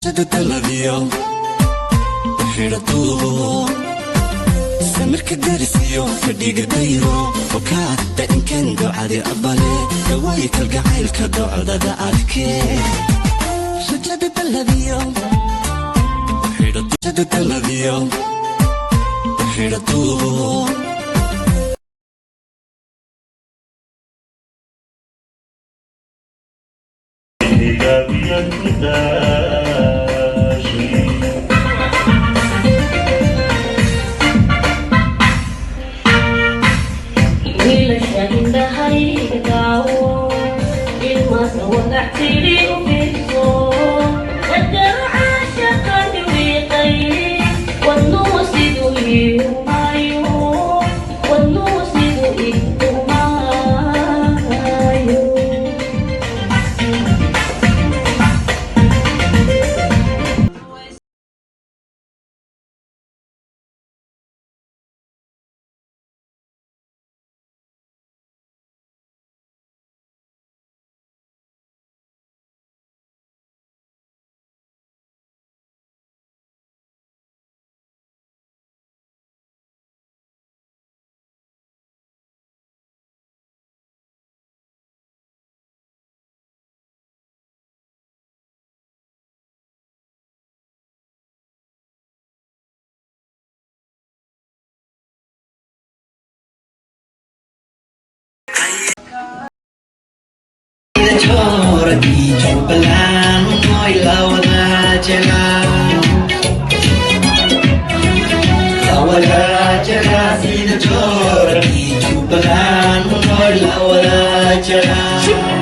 Taladiyo xidhatuubo samirka darisiyo fadhiga dayro okaa dainkan docadi aqbale dawaayi kalgacaylka docdada adkee rajada taladiyo taladiyo xidhatuubo. Wiilasha indhahayga daawo, ilmada wadaxtiri u fiirso, qadar caashaqani wiiqay, wadnuhu siduu iumaayo, wadnuhu siduu iumaayo. Sida joorkii Jubbaland, la wada jeclaa.